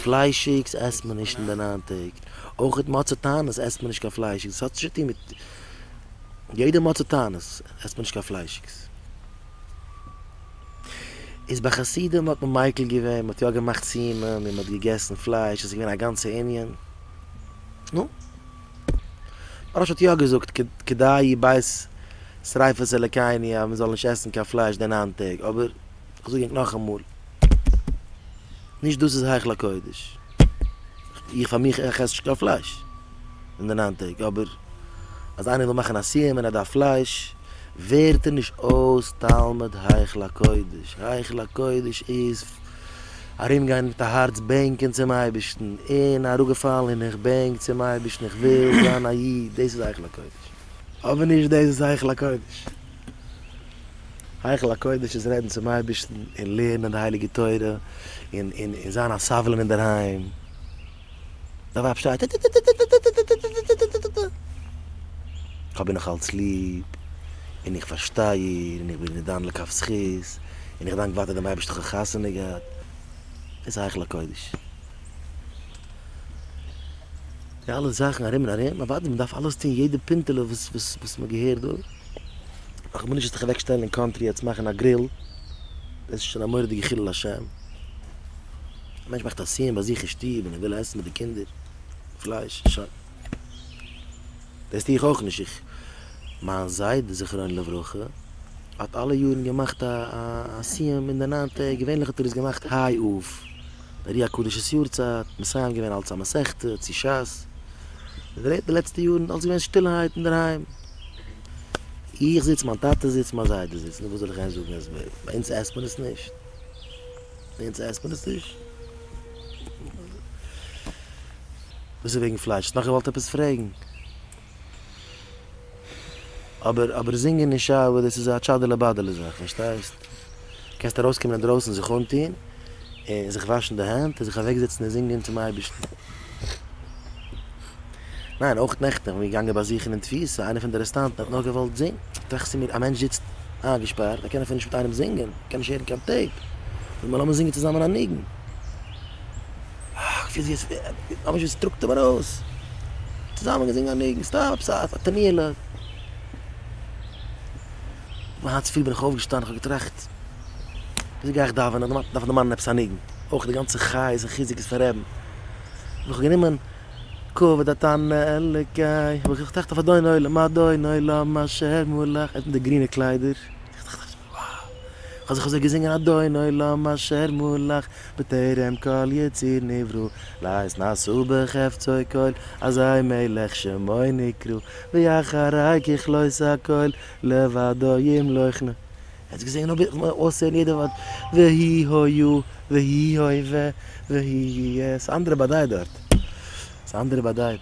פליישיגס עסט מען נישט אין די ניין טעג. אויך מוצאי תענית עסט מען נישט קיין פליישיגס. דאס האט נישט צו טון מיט יעדע מוצאי תענית עסט מען נישט קיין פליישיגס. איז ביי חסידים האט מען מיקל געווען, מען האט יא געמאכט סיומים און מען האט געגעסן פלייש, עס איז געווען א גאנצע ענין. נו. מוהרא"ש האט יא געזאגט כדאי בית שריפת אלקינו אז מען זאל נישט עסן קיין פלייש די ניין טעג, אבער איך זאג ענק נאכאמאל, נישט דאס איז היכל הקודש. איך פאר מיך איך עס נישט קיין פלייש אין די ניין טעג, אבער אז איינער וויל מאכן א סיום און ער דארף פלייש, ווערט ער נישט אויס תלמיד היכל הקודש. היכל הקודש איז ארום גיין מיט א הארץ בענקען צום אייבערשטן, און אראפגעפאלן און איך בענק צום אייבערשטן, איך וויל זיין א איד, דאס איז היכל הקודש. אבער נישט דאס איז היכל הקודש. היכל הקודש איז רעדן צום אייבערשטן און לערנען די הייליגע תורה און און און זיין א סבלן אינדערהיים. די ווייב שרייט טעטעטעטעטעטעטעטעטעטעטעטעטעטעטעטעטעטע. כ'האב איר נאך אלץ ליב און איך פארשטיי איר און איך בין איר דן לכף זכות און איך דאנק ווייטער דעם אייבערשטן כ'האב חתונה געהאט. דאס איז היכל הקודש. די אלע זאכן ארום און ארום, אוודאי מען דארף אלעס טון יעדע פינטעלע וואס וואס וואס מען געהערט דא, נאך אמאל נישט זיך אוועק שטעלן אין קאנטרי יעצט מאכן א גריל, דאס איז שוין א מורא'דיגע חילול השם, א מענטש מאכט א סיום ביי זיך אין שטוב און ער וויל עסן מיט די קינדער פלייש, שוין. דאס טו איך אויך נישט, איך, מיין זיידע זכרונו לברכה האט אלע יארן געמאכט א א סיום אין די ניין טעג, געווענליך האט ער עס געמאכט ה' אב. די אר"י הקדוש'ס יארצייט, מסיים געווען אלץ א מסכתא צו שס, די לעצטע יארן אלץ געווען שטילערהייט אינדערהיים, איך זיץ, מיין טאטע זיצט, מיין זיידע זיצט, נו וואס זאל איך גיין זאגן אז ביי אונז עסט מען עס נישט? ביי אונז עסט מען עס נישט? דאס איז וועגן פלייש, האסט נאך געוואלט עפעס פרעגן? אבער אבער זינגען אין shower דאס איז א טשאדעלע באדעלע זאך פארשטייסט? קענסט ארויסקומען אינדרויסן זיך אנטון און זיך וואשן די הענט און זיך אוועקזעצן און זינגען צום אייבערשטן. ניין אויך נעכטן איך בין געגאנגען באזוכן אין תפיסה איינער פון די ארעסטאנטן האט נאר געוואלט זינגען טראכסטו מיר א מענטש זיצט איינגעשפארט ער קען אפילו נישט מיט איינעם זינגען ער קען נישט הערן קיין tape זאג מיר לאמיר זינגען צוזאמען א ניגון. ממש ווי עס טראגט אים ארויס. צוזאמען געזינגען א ניגון, סתם עפעס א תנועה'לע. היינט צופרי בין איך אויפגעשטאנען, איך האב געטראכט, וויאזוי גיי איך דאווענען? איך דארף דערמאנען עפעס א ניגון. אויך די גאנצע חיות און חיזוק איז פון רעבן. האב איך גענומען כבוד התנא אלקי, האב איך געטראכט אויף אדון עולם, אדון עולם אשר מלך, מיט די גרינע קליידער. כ'האב זיך אזוי געזינגען אדון עולם אשר מלך בטרם כל יציר נברא לעת נעשה בחפצו כל אזי מלך שמו נקרא ואחרי ככלות הכל לבדו ימלוך נ. ער האט געזינגען אויב אויסהערן יעדע ווארט והוא היה והוא הווה והוא יהיה ס'איז אנדערע באדייט דארט ס'איז אנדערע באדייט.